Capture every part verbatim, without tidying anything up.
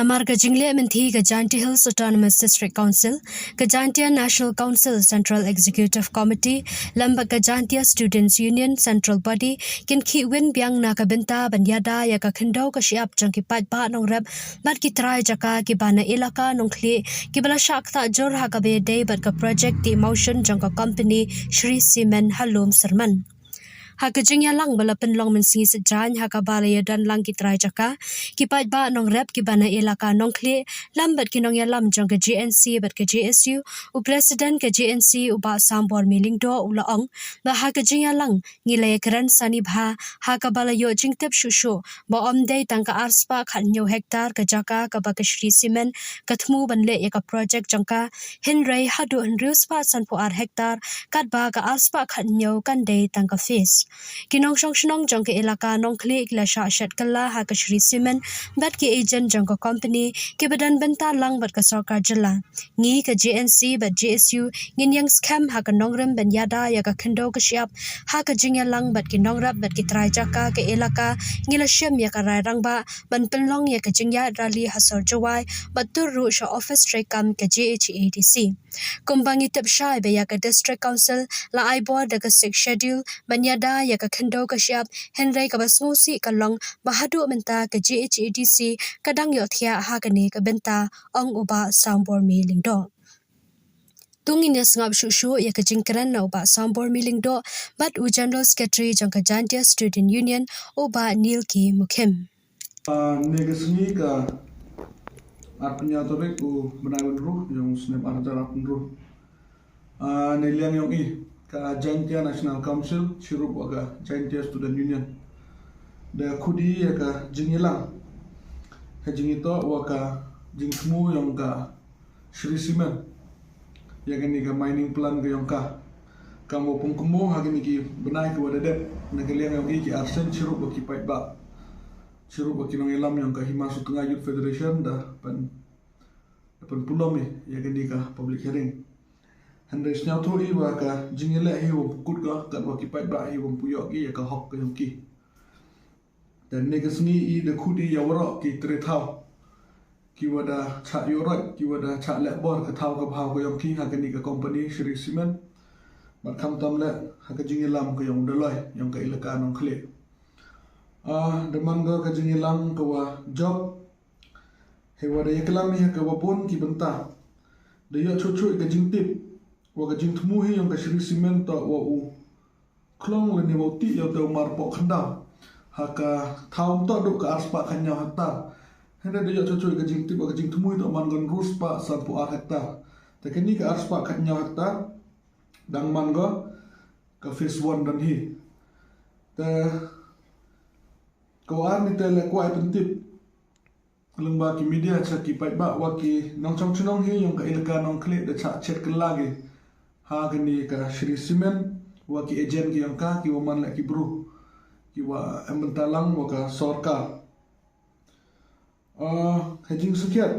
Namar ka jingleh mynthi ka Jaintia Hills Autonomous District Council, ka Jaintia National Council Central Executive Committee, lem bad ka Jaintia Students Union Central Body, kin khih win biang na ka bynta ban ïada ïa ka khyndew ka shyiap jong ki paidbah nongrep bad ki trai jaka kiba na ilaka Nongkhlieh, kiba la shah ktah jur ha kaba ïadei bad ka project tih mawshun jong ka company Shree Cement ha Lum Syrmen. Ha ka jingïalang ba la pynlong mynsngi Saitjaiñ ha kaba la ïadon lang ki trai jaka, ki paidbah nongrep kiba na ilaka Nongkhlieh, lem bad ki nongïalam jong ka J N C bad ka J S U, u President ka J N C u Bah Sambor Myllyngdoh u la ong ba ha ka jingïalang ngi la ïakren sani bha ha kaba la ïoh jingtip shuh shuh ba ym dei tang ka arspah khathynñiew hektar ka jaka kaba ka Shree Cement ka thmu ban leh ïa ka project jong ka, hynrei haduh hynriewspah sanphew ar hektar, katba ka arspah khathynñiew kan dei tang ka phase. Ki nongshong shnong jong ka ilaka Nongkhlieh ki la shah shet kylla ha ka Shree Cement bad ki agent jong ka company kiba don bynta lang bad ka sorkar jylla. Ngi ka J N C bad J S U ngin ïeng skhem ha ka nongrim ban ïada ïa ka khyndew ka shyiap ha ka jingïalang bad ki nongrep bad ki trai jaka ka ilaka. Ngi la shim ïa ka rai rangbah ban pynlong ïa ka jingïaid rally ha sor Jowai bad tur ruh sha office treikam ka J H A D C. Kumba ngi tip shai ba ïa ka District Council la ai bor da ka Sixth Schedule ban ïada ïa ka khyndew ka shyiap, hynrei kaba sngewsih ka long ba haduh mynta ka J H A D C ka dang ïoh thiah ha kane ka bynta, ong u Bah Sambor Myllyngdoh. To ngin ïa sngap shuh shuh ïa ka jingkren na u Bah Sambor Myllyngdoh bad u General Secretary jong ka Jaintia Student Union, u Bah Neil K Mukhim. Ah, ne ka sngi ka arphew hynñiew tarik u bnai wa hynriew, ïa u snem ar hajar arphew hynriew. Ah, ne liang yong i ka Jaintia National Council, chirup wa ka Jaintia Student Union, da khudi ïa ka jingïalang, ka jingïatoh wa ka jingthmu yong ka Shree Cement ïa kani ka mining plan ka yong ka. Kam wa pung kumno ha kini ki bnai ki wa da dep, na ka liang yong i ki arsien chirup wa ki paidbah, chirup wa ki nongïalam yong ka Hima Sutnga Youth Federation da pyn, da pynpulom i ïa kani ka public hearing. Hynrei sngewthuh i wa ka jingïaleh hi wa pung kut ka, kat wa ki paidbah hi wa pung ïoh ki ïa ka hok ka yong ki. Da ne ka sngi i da khudi ïa waroh ki tre thaw ki wa da chah ïoh roi, ki wa da chah leh bor ka thaw ka bhaw ka yong ki ha kani ka company Shree Cement. Bad khamtam leh ha ka jingïalam ka yong u Daloi yong ka ilaka Nongkhlieh. Ah, da man ka ka jingïalang ka wa jop, he wa da ïaklam i ha ka wa bun ki bynta. Da ïoh chuh chuh ka jingtip wa ka jingthmu hi yong ka Shree Cement toh wa u khlong lane wa u tih ïa u te u mar poh khyndaw ha ka thaw ym toh duh ka arspah khathynñiew hektar. Hynrei da ïoh chuh chuh ka jingtip wa ka jingthmu hi toh man ka hynriewspah sanphew ar hektar. Te kani ka arspah khathynñiew hektar dang man ka ka phase one don hi. Te ka wa ar ni te leh kwai pyntip lyngba ki media cha ki paidbah wa ki nongchong chnong hi yong ka ilaka Nongkhlieh da chah chet kylla ki ha kani ka Shree Cement wa ki agent ki yong ka, ki wa man leh ki bru ki wa em bynta lang wa ka sorkar. Ah, ha jingsakhiat,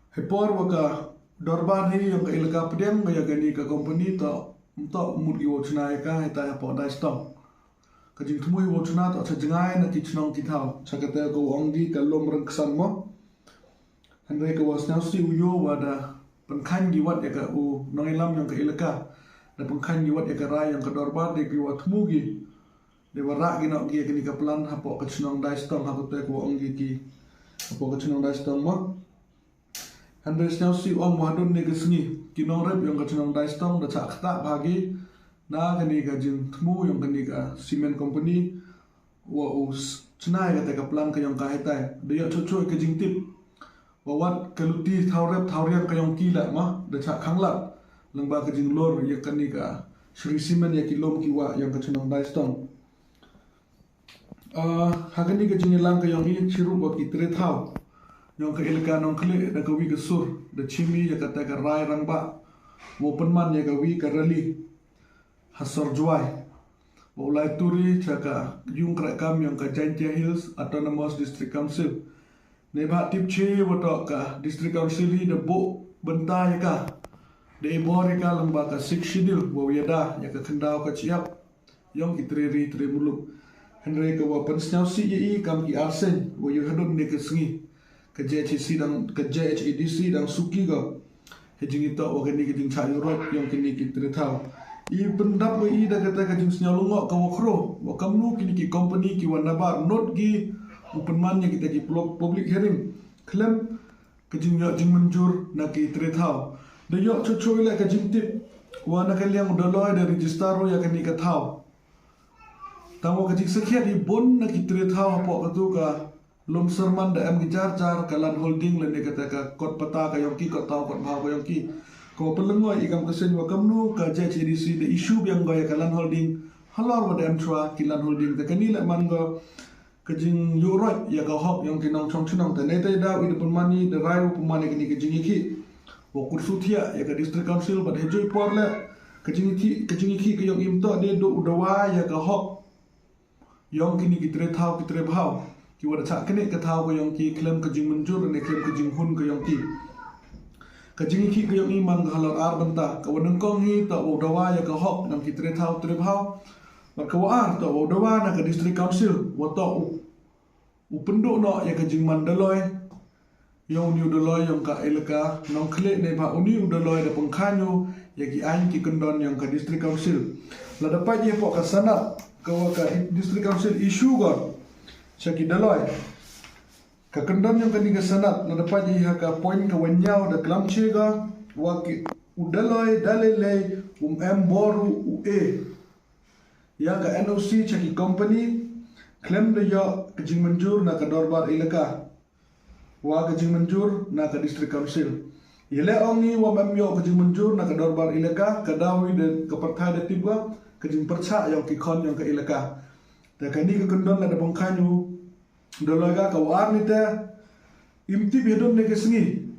ha por wa ka dorbar hi yong ka ilaka pdiang ïa kani ka company toh, toh mut ki wa chna ïa ka, hita ha poh Daistong. Ka jingthmu hi wa chna toh cha jngai na ki chnong ki thaw, cha kata ka wa ong ki ka lum ryngksan mo. Hynrei ka wa sngewsih u ïoh wa da pynkhan ki wat ïa ka u nongïalam yong ka ilaka, da pynkhan ki wat ïa ka rai yong ka dorbar da ki wa thmu ki, da wa rah ki noh ki ïa kani ka plan ha poh ka chnong Daistong, ha kata ka wa ong ki ki ha poh ka chnong Daistong mo. Hynrei sngewsih ong wa hadon ne ka sngi ki nongrep yong ka chnong Daistong da chah ktah bha ki na kani ka jingthmu yong kani ka cement company wa u chna ïa kata ka plan ka yong ka. Hitai da ïoh chuh chuh ka jingtip wa wat ka luti thaw rep thaw riang ka yong ki leh ma da chah khanglad lyngba ka jinglor ïa kani ka Shree Cement ïa ki lum ki wa yong ka chnong Daistong. Ah, ha kani ka jingïalang ka yong i chirup wa ki tre thaw yong ka ilaka Nongkhlieh da ka wi ka sur da chim i ïa kata ka rai rangbah wa pynman ïa ka wi ka rally ha sor Jowai wa u lai turi cha ka yung kreh kam yong ka Jaintia Hills Autonomous District Council. Ne ba tip che wa toh ka District Council hi da buh bynta ïa ka, da i bor ïa ka lyngba ka Sixth Schedule wa ïada ïa ka khyndaw ka shyiap yong ki tre ri tre muluk. Hynrei ka wa pynsngewsih ïa i kam ki arsien wa ïoh hadon ne ka sngi ka J H A D C dang, ka J H A D C dang suki ka. Ka jingitoh wa kani ka jingshah ïuhroit yong kini ki tre thaw. I pyndap wa i da kata ka jingsngew lyngngoh ka wa khro, wa kamnu kini ki company ki wa nabar not ki u pynman ya kita ki plo-, public hearing. Khlem ka jingïoh jingmynjur na ki tre thaw. Da ïoh chocho ila ka jingtip, wa na ka liang u Doloi da register u ya kani ka thaw. Tang wa ka jingsakhiat i bun na ki tre thaw hapoh katu ka Lumserman da em ki jar jar ka land holding lane kata ka kot pata ka yong ki, kot thaw kot bhaw ka yong ki. Ka wa pynlyngngoh i kam ka seng wa kamnu ka J H A D C da issue biang ko ya ka land holding halor wa da em chwa ki land holding. Te kani la man ko ka jingïuhroit ya ka hok yong ki nongchong chnong. Te neitei daw i da pynman i da rai u pynman i kini ka jingïakhih wa kut suthiah ya ka District Council bad hajui por le ka jingïakhih, ka jingïakhih ka yong i mynta de do u dawa ya ka hok yong kini ki tre thaw ki tre bhaw ki wa da chah kane ka thaw ka yong ki khlem ka jingmynjur ne khlem ka jinghun ka yong ki. Ka jingïakhih ka yong i man ka halor ar bynta. Ka wa nyngkong hi ta wa u dawa ya ka hok yong ki tre thaw tre bhaw. Bad ka wa ar ta wa u dawa na ka District Council wa ta u, u pynduh noh ya ka jingman Doloi yong uni u Doloi yong ka elaka Nongkhlieh ne ba uni u Doloi da pynkhang u ya ki aiñ ki kyndon yong ka District Council. Lada pait i hapoh ka sanad ka wa ka District Council issue ko cha ki Doloi. Ka kyndon yong kani ka sanad lada pait i ha ka point ka wa ñiaw da klam che ko wa ki u Doloi da lei lei um em bor u e ya ka N O C cha ki company khlem da ïoh ka jingmynjur na ka dorbar elaka wa ka jingmynjur na ka District Council. Yale ong i wa mem ïoh ka jingmynjur na ka dorbar elaka, ka daw i da ka pyrthai da tip wa ka jingpyrchah yong ki khon yong ka elaka. Te kani ka kyndon lada pynkhang u Doloi ka ka wa ar ni te im tip ya dum ne ka sngi.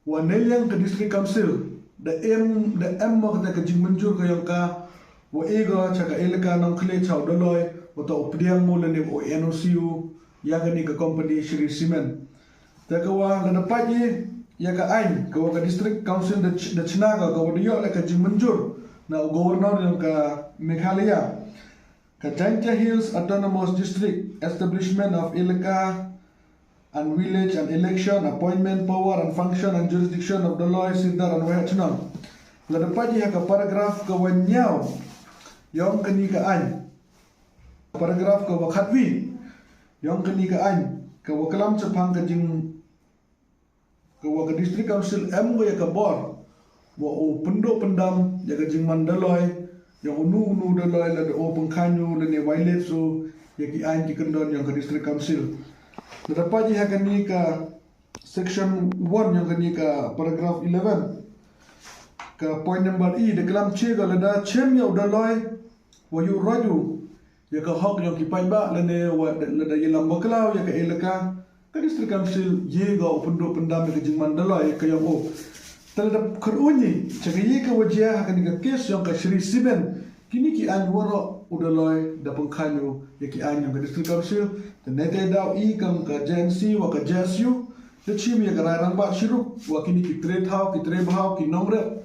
Wa ne liang ka District Council da em, da em mo kata ka jingmynjur ka yong ka wa e ko cha ka elaka Nongkhlieh cha u Doloi wa ta u pdiang mo lane wa N O C u ya kani ka company Shree Cement. Te ka wa lada pait i ya ka aiñ ka wa ka District Council da ch-, da chna ka, ka wa da ïoh la ka jingmynjur na u Governor yong ka Meghalaya. Ka Jaintia Hills Autonomous District, Establishment of Elaka and Village and Election, Appointment, Power and Function and Jurisdiction of Doloi, Sirdar and Waheh Chnong. Lada pait i ha ka paragraph ka wa ñiaw yong kani ka aiñ. Paragraph ka wa khatwi yong kani ka aiñ ka wa klam chaphang ka jing ka wa ka District Council em ko ya ka bor wa u pynduh pyndam ya ka jingman Doloi yong unu unu Doloi lada u pynkhang u lane violate u ya ki aiñ ki kyndon yong ka District Council. Lada pait i ha kani ka section one yong kani ka paragraph eleven ka point number E da klam che ko lada chem ya u Doloi wa ïuhroit u ya ka hok yong ki paidbah lane wa lada ïalam bakla u ya ka elaka, ka District Council ye ko u pynduh pyndam ya ka jingman Doloi ka yong u. Te lada kyrwai i cha ka ye ka wa jia ha kani ka case yong ka Shree Cement, kini ki aiñ waroh u Doloi da pynkhang u ya ki aiñ yong ka District Council. Te neitei daw i kam ka J N C wa ka J S U da chim ya ka rai rangbah chirup wa kini ki tre thaw ki tre bhaw ki nongrep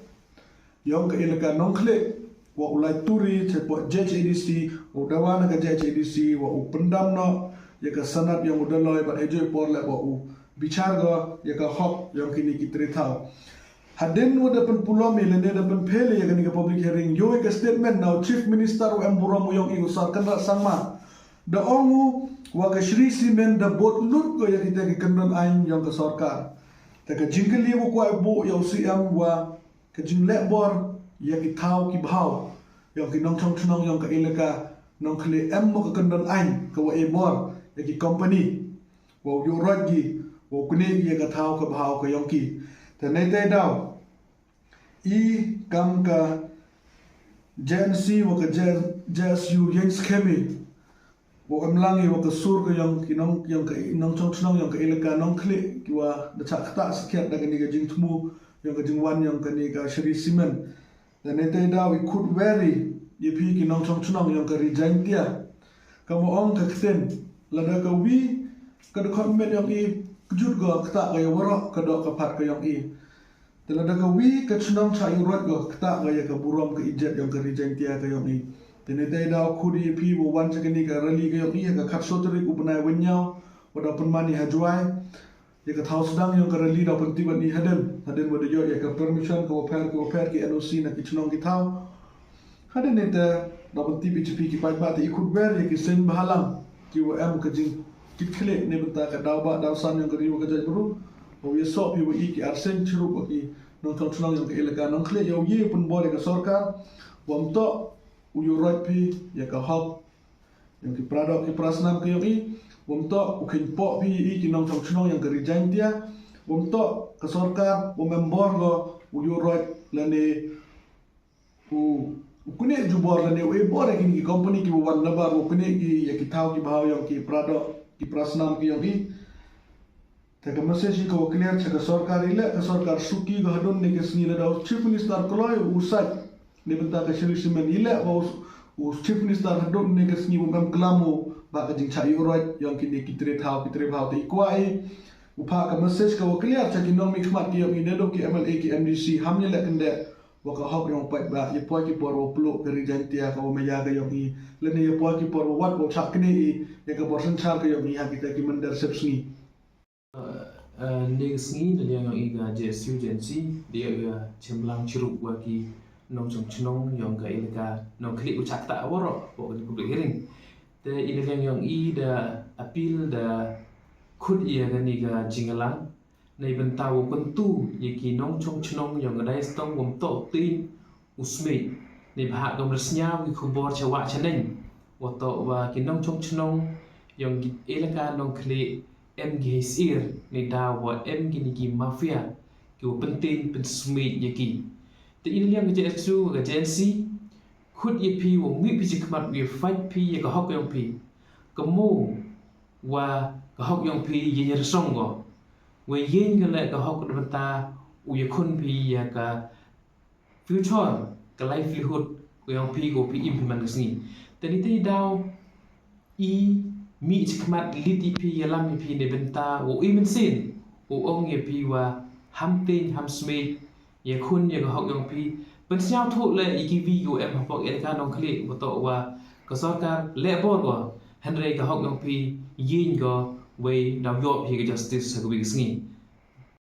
yong ka elaka Nongkhlieh wa u Laituri chapoh J H A D C, u dawa na ka J H A D C wa u pyndam noh ya ka sanad yong u Doloi bad hajui por le wa u bichar ko ya ka hok yong kini ki tre thaw. Hadien wa da pynpulom i lane da pynpel i ya kani ka public hearing, yoh i ka statement na u Chief Minister u em burom u yong i u Sir Conrad Sangma. Da ong u wa ka Shree Cement da bud lut ko ya kita ki kyndon aiñ yong ka sorkar. Te ka jingkylli wa kwah buh ya u C M wa ka jingleh bor ya ki thaw ki bhaw yong ki nongchong chnong yong ka elaka Nongkhlieh em mo ka kyndon aiñ ka wa e bor ya ki company wa u ïuhroit ki wa u knieh ki ya ka thaw ka bhaw ka yong ki. Te neitei daw i kam ka J N C wa ka J-, J S U ïeng skhem i wa em lang i wa ka sur ka yong ki nong, yong ka nongchong chnong yong ka elaka Nongkhlieh ki wa da chah ktah sakhiat da kani ka jingthmu yong ka jingwan yong kani ka Shree Cement. Da neitei daw i khut wer i ya phi ki nongchong chnong yong ka Ri Jaintia. Ka mo ong ka ktien lada ka wi ka dkhot met yong i, kjut ko ktah ko ya waroh ka doh ka phad ka yong i. Te lada ka wi ka chnong chah ïuhroit ko ktah ko ya ka burom ka izzat yong ka Ri Jaintia ka yong i. Te neitei daw khut i ya phi wa wan cha kani ka rally ka yong i ha ka khatsaw tarik u bnai wa ñiaw wa da pynman i ha Jowai. Ïa ka thaw sdang ïong ka rally daw pyntip bad i hadien, hadien ba da ïoh ïa ka permission ka wapher ka wapher, ki N O C na ki chnong ki thaw. Hadien ite daw pyntip i cha phi ki paidbah te i khut wer ïa ki seng bhalang ki wa em ka jingkitkhlieh ne bynta ka daw ba daw san ïong ka ri wa ka jaitbru. Wa ïa soh phi wa i ki arseng chirup wa ki nongchong chnong ïong ka elaka Nongkhlieh, ïa u ïa pynbor ïa ka sorkar wa ym toh u ïuh roit phi ïa ka hok ïong ki pradok ki prasnam ka ïong i, wa ym toh u kheiñ poh phi ïa i ki nongchong chnong ïong ka Ri Jaintia, wa ym toh ka sorkar wa ym em bor ko u ïuh roit lane u, u knieh jubor lane u e bor ïa kine ki company ki wa wan nabar wa knieh ki ïa ki thaw ki bhaw ïong ki pradok ki prasnam ki ïong i. Te ka message ka wa clear cha ka sorkar, i leh ka sorkar suki ka hadon ne ka sngi lada u Chief Minister kloi u sait ne bynta ka shari simen, i leh wa u, u Chief Minister hadon ne ka sngi wa ym em klam u ba ka jingchah ïuh roit ïong kine ki tre thaw ki tre bhaw te i kwah i u phah ka message ka wa clear cha ki nongmihkhmat ki ïong i ne dok ki M L A ki M D C, ham ïa leh kyndeh wa ka hok ïong paidbah, ïa poi ki por wa pluh ka Ri Jaintia ka wa maya ka ïong i, lane ïa poi ki por wa wat wa chah knieh i ïa ka bor synshar ka ïong i ha kita ki mynder sepsngi. Uh, ne ka sngi na liang ïong i ka J S U J N C da ïa ka chemlang chirup wa ki nongchong chnong ïong ka elaka Nongkhlieh u chah ktah waroh wa ka public hearing. Te i na liang ïong i da appeal da khut ïa kane ka jingïalang na i bynta wa kyntu ïa ki nongchong chnong ïong ka Daistong wa ym toh u teiñ u smiej. Neibhah ka mrad sñiaw ki khubor cha wah cha neng wa toh wa ki nongchong chnong ïong ki elaka Nongkhlieh em ki hei sir ne daw wa em kine ki mafia ki wa pynteiñ pynsmiej ïa ki. Te i na liang ka J S U ka J N C khut ïa phi wa mih phi chakhmat wa ïa fight phi ïa ka hok ïong phi. Ka mo wa ka hok ïong phi ïa ïa rasong ko wa ïeng ka leh ka hok da bynta u ïa khun phi ïa ka future ka livelihood ka ïong phi ko phi im phi man ka sngi. Te ni te i daw i mih chakhmat lid i phi ïalam i phi ne bynta wa i mynsiem u ong ïa phi wa ham teiñ ham smiej ïa khun ïa ka hok ïong phi. Pynsñiawthuh leh ïa ki wi ïa u em hapoh elaka Nongkhlieh wa toh wa ka sorkar leh bor ko hynrei ka hok ïong phi ïeng ko wei daw ïoh phi ka justice ha ka wi ka sngi.